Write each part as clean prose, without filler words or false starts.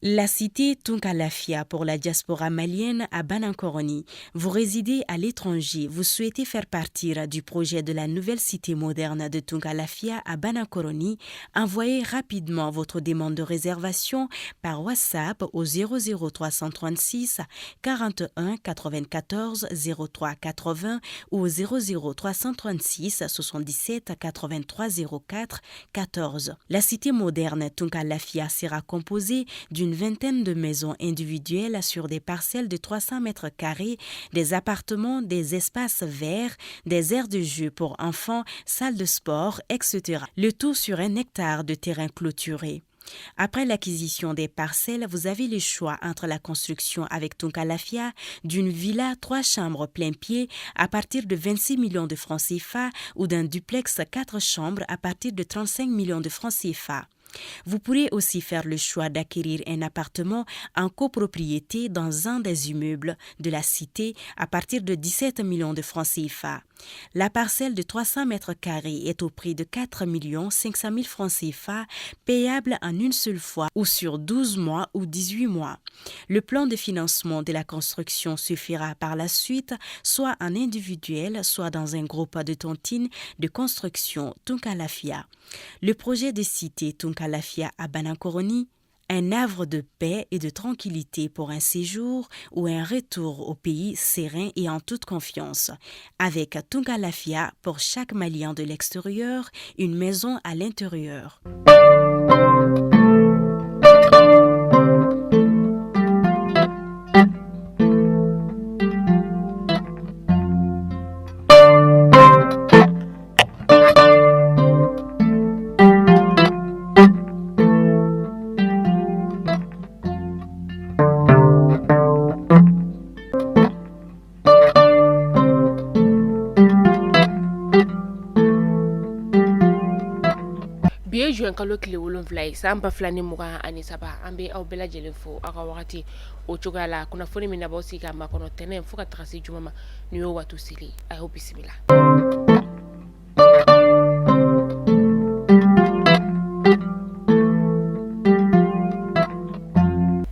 La cité Tunkalafia pour la diaspora malienne à Banankoroni. Vous résidez à l'étranger, vous souhaitez faire partir du projet de la nouvelle cité moderne de Tunkalafia à Banankoroni. Envoyez rapidement votre demande de réservation par WhatsApp au 00336 41 94 03 80 ou 00336 77 83 04 14. La cité moderne Tunkalafia sera composée d'une vingtaine de maisons individuelles sur des parcelles de 300 mètres carrés, des appartements, des espaces verts, des aires de jeu pour enfants, salles de sport, etc. Le tout sur 1 hectare de terrain clôturé. Après l'acquisition des parcelles, vous avez le choix entre la construction avec Tunkalafia d'une villa trois chambres plein pied à partir de 26 millions de francs CFA ou d'un duplex quatre chambres à partir de 35 millions de francs CFA. Vous pourrez aussi faire le choix d'acquérir un appartement en copropriété dans un des immeubles de la cité à partir de 17 millions de francs CFA. La parcelle de 300 mètres carrés est au prix de 4 500 000 francs CFA, payable en une seule fois ou sur 12 mois ou 18 mois. Le plan de financement de la construction se fera par la suite, soit en individuel, soit dans un groupe de tontines de construction Tunkalafia. Le projet de cité Tunkalafia à Banankoroni, un havre de paix et de tranquillité pour un séjour ou un retour au pays serein et en toute confiance. Avec Tunkalafia, pour chaque Malien de l'extérieur, une maison à l'intérieur. Bi ye juin kalo tile 7 ye san 2023. An bɛ aw bɛɛ lajɛlen fo aw ka wagati o cogoya la. Kunnafoni min na b'aw sigi ka makɔnɔ tɛnɛn fo ka taga se juma ma, nin y'o waati seli. A y'aw bisimila.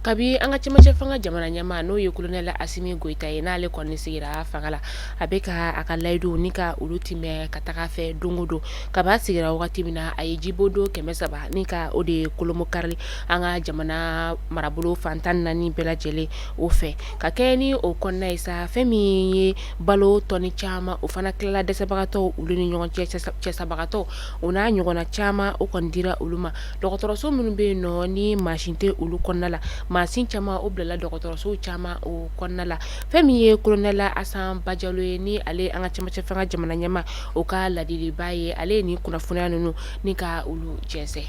Kabi an ka cɛmancɛ fanga jamana ɲɛmaa, n'o ye kolonɛli Asimi Goyita ye, n'ale kɔni sigira fanga la, a bɛ ka a ka layidu ni ka olu timɛ ka taga fɛ don o don. Kabi a sigira wagati min na, a ye jibodo 300 ni ka o de kolomokari an ka jamana marabolo fan 14 bɛɛ lajɛlen o fɛ. Ka kɛ ni o kɔnɔna ye sa, fɛn min ye balo tɔni caman, o fana tilala dɛsɛbagatɔw olu ni ɲɔgɔn cɛ, cɛsabagatɔw o n'a ɲɔgɔnna caman, o kɔni dira olu ma. Dɔgɔtɔrɔso minnu bɛ yen nɔ ni mansin tɛ olu kɔnɔna la, mansin caman o bilala dɔgɔtɔrɔso caman o kɔnɔna la. Fɛn min ye kolonɛli Asan Bajalo ye, ni ale an ka cɛmancɛ fanga jamana ɲɛmaa o ka ladiliba ye, ale ye nin kunnafoniya ninnu ni ka olu jɛnsɛn.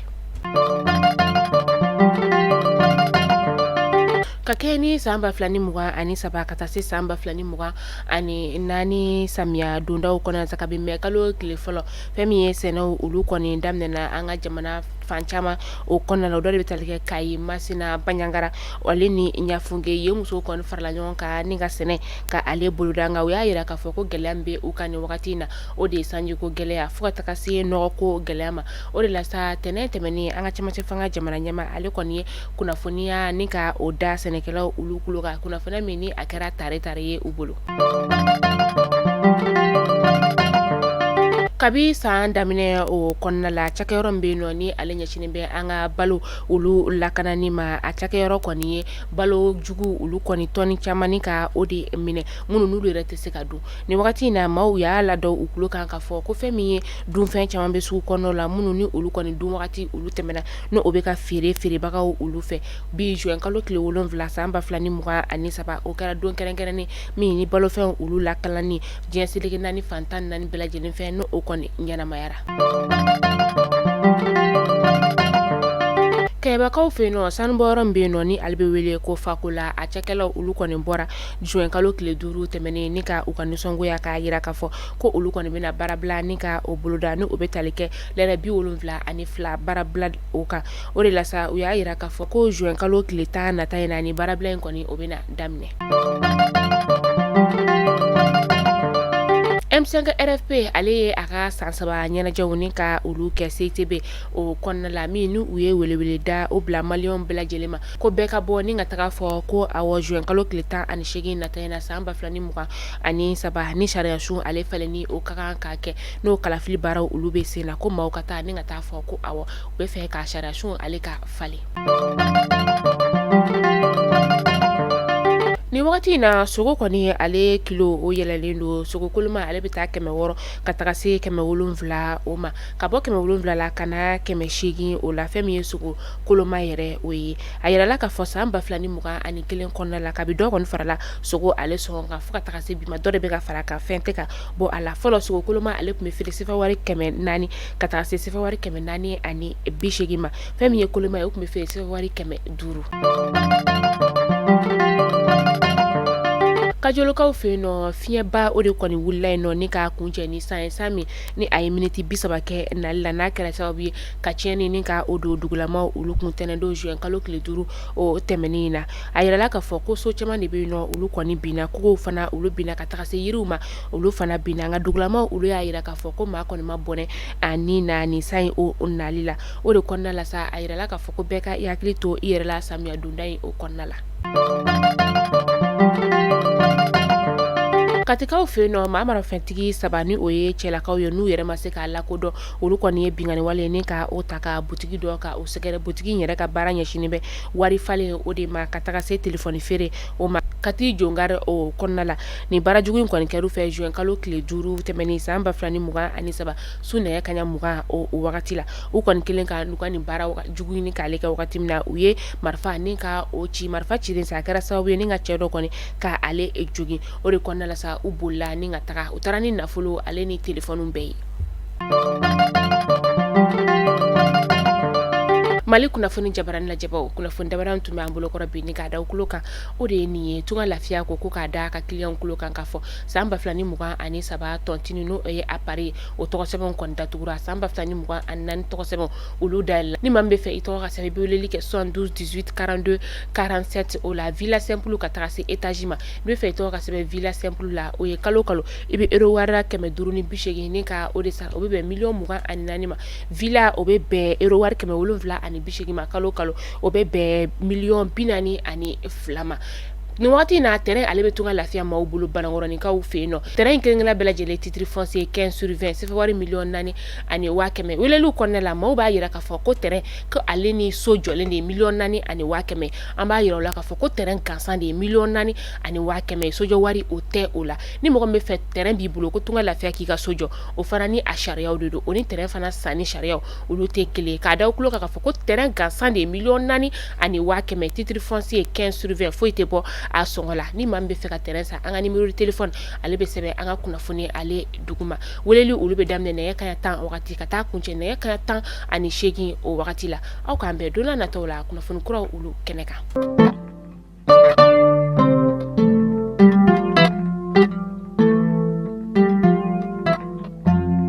Ka kɛ ni san 2023 ka taa se san 2024 samiya dondaw kɔnɔna, kabi mɛ kalo tile fɔlɔ, fɛn min ye sɛnɛw olu kɔni daminɛna an ka jamana fan caman o kɔnɔna la. O dɔ de bɛ tali kɛ Kayi, Masina, Banjagara ale ni Ɲafunke. Yen musow kɔni farala ɲɔgɔn kan ni ka sɛnɛ ka ale boloda. Nka u y'a jira k'a fɔ ko gɛlɛya min bɛ u kan nin wagati in na, o de ye sanjiko gɛlɛya fo ka taga se nɔgɔko gɛlɛya ma. O de la sa, tɛnɛn tɛmɛnen, an ka cɛmancɛ fanga jamana ɲɛmaa, ale kɔni ye kunnafoniya ni ka o da sɛnɛkɛlaw olu tulo kan, kunnafoniya min ni a kɛra tare tare ye u bolo. Kabi san daminɛ o kɔnɔna la, cakɛyɔrɔ min bɛ yen nɔ ni ale ɲɛsinnen bɛ an ka balo olu lakanani ma, a cakɛyɔrɔ kɔni ye balo jugu olu kɔni tɔni caman ni ka o de minɛ, minnu n'olu yɛrɛ tɛ se ka dun. Nin wagati in na, maaw y'a ladɔn u tulo kan k'a fɔ ko fɛn min ye dunfɛn caman bɛ sugu kɔnɔna la, minnu ni olu kɔni dun wagati olu tɛmɛna, n'o bɛ ka feere feerebagaw olu fɛ. Bi juin kalo tile 7 san 2023, o kɛra don kɛrɛnkɛrɛnnen min ni balofɛnw olu lakanani diɲɛ seleke naani fan 14 bɛɛ lajɛlen fɛ, n'o kɔni ɲɛnamayara. Kɛɲɛbakaw fɛ yen nɔ, sanubɔyɔrɔ min bɛ yen nɔ ni ale bɛ wele ko Fakola, a cakɛlaw olu kɔni bɔra juin kalo tile 5 tɛmɛnen ni ka u ka nisɔngoya k'a jira k'a fɔ ko olu kɔni bɛna baarabila ni ka o boloda, ni o bɛ tali kɛ lɛrɛ 72 baarabila o kan. O de la sa, u y'a jira k'a fɔ ko juin kalo tile 10 nata in na, ni baarabila in kɔni o bɛna daminɛ. M5 RFP ale ye a ka san 3 ɲɛnajɛw ni ka olu kɛ CITB o kɔnɔna la, min ni u ye welewele da o bila maliyɛnw bɛɛ lajɛlen ma ko bɛɛ ka bɔ ni ka taga fɔ ko awɔ juin kalo tile 18 nata in na san 2023 ni sariyasun ale falenni o ka kan ka kɛ, n'o kalafili baaraw olu bɛ sen na, ko maaw ka taa ni ka taa fɔ ko awɔ u bɛ fɛ ka sariyasun ale ka falen. Nin wagati in na sogo kɔni ale kilo o yɛlɛlen don. Sogo koloma ale bɛ taa 600 ka taga se 700 o ma, ka bɔ 700 la ka na 800 o la. Fɛn min ye sogo koloma yɛrɛ o ye, a yirala k'a fɔ san 2021 kɔnɔna la, kabi dɔ kɔni farala sogo ale sɔngɔ kan fo ka taga se bi ma, dɔ de bɛ ka fara a kan, fɛn tɛ ka bɔ a la. Fɔlɔ sogo koloma ale tun bɛ feere sefa wari 400 ka taga se sefa wari 480 ma. Fɛn min ye koloma ye, o tun bɛ feere sefa wari 500. Kajolokaw fɛ yen nɔ, fiɲɛba o de kɔni wulila yen nɔ ni k'a kuncɛ ni san ye, san min ni a ye miniti 30 kɛ nali la, n'a kɛra sababu ye ka tiɲɛni ni ka o don dugulamaw olu kun tɛnɛndon juin kalo tile 5 o tɛmɛnen in na. A yirala k'a fɔ ko so caman de bɛ yen nɔ, olu kɔni binna, kogow fana olu binna ka taga se yiriw ma, olu fana binna. Nka dugulamaw olu y'a yira k'a fɔ ko maa kɔni ma bɔnɛ a ni na nin san in o nali la. O de kɔnɔna la sa, a yirala k'a fɔ ko bɛɛ ka i hakili to i yɛrɛ la samiya donda in o kɔnɔna la. Katikaw fɛ yen nɔ, maa marafɛntigi 3 ni o ye cɛlakaw ye, n'u yɛrɛ ma se k'a lakodɔn, olu kɔni ye binkanni wale ni ka o ta ka butigi dɔ ka o sɛgɛrɛ. Butigi in yɛrɛ ka baara ɲɛsinnen bɛ wari falen o de ma ka taga se telefɔni feere o ma Kati Jongari o kɔnɔna la. Nin baara jugu in kɔni kɛra u fɛ juin kalo tile 5 tɛmɛnen san 2023 su nɛgɛ kaɲa 20 o wagati la. U kɔni kelen ka n'u ka nin baara jugu ɲini k'ale kɛ wagati min na, u ye marifa ni ka o ci. Marifa cilen sa, a kɛra sababu ye ni ka cɛ dɔ kɔni ka ale jogin. O de kɔnɔna la sa, u bolila ni ka taga, u taara ni nafolo ale ni telefɔniw bɛɛ ye. Mali kunnafoni jabarani lajɛbaw, kunnafoni damadɔ tun b'an bolokɔrɔ bi ni k'a da tulo kan, o de ye nin ye. Tunga Lafiya ko ko k'a da ka kiliyanw tulo kan k'a fɔ san 2023 tontine, n'o ye appareil ye, o tɔgɔ sɛbɛnw kɔni datugura. San 2024 tɔgɔ sɛbɛnw olu dayɛlɛla. Ni maa min bɛ fɛ i tɔgɔ ka sɛbɛn, i bɛ weleli kɛ 72 18 42 47 o la, villa simple ka taga se étage ma. N'i bɛ fɛ i tɔgɔ ka sɛbɛn villa simple la, o ye kalo kalo i bɛ euro wari 580 ni ka o de sara, o bɛ bɛn miliyɔn 24 ma. Villa, o bɛ bɛn euro wari 780 ma kalo kalo, o bɛ bɛn miliyɔn 42 ma. Nin waati in na, terrain ale bɛ Tunga Lafiya maaw bolo Banankɔrɔninkaw fɛ yen nɔ. Terrain in kelen-kelenna bɛɛ lajɛlen titre foncier 15 sur 20, sefa wari miliyɔn 4 ni 100 000. Weleliw kɔnɔna la, maaw b'a yira k'a fɔ ko terrain ko ale ni so jɔlen de ye miliyɔn 4 ani 100 000. An b'a yira u la k'a fɔ ko terrain gansan de ye miliyɔn 4 ani 100 000, sojɔ wari o tɛ o la. Ni mɔgɔ min bɛ fɛ terrain b'i bolo ko Tunga Lafiya k'i ka so jɔ, o fana ni a sariyaw de don, o ni terrain fana sanni sariyaw olu tɛ kelen. K'a da tulo kan k'a fɔ ko terrain gansan de ye miliyɔn 4 ani 100 000, titre foncier 15 sur 20, foyi tɛ bɔ a sɔngɔ la. Ni maa min bɛ fɛ ka terrain san, an ka numéro de téléphone ale bɛ sɛbɛn an ka kunnafoni ale duguma. Weleli olu bɛ daminɛ nɛgɛ kaɲa 10 wagati ka taa kuncɛ nɛgɛ kaɲa 18 o wagati la. Aw k'an bɛn don nataw la kunnafoni kuraw olu kɛnɛ kan.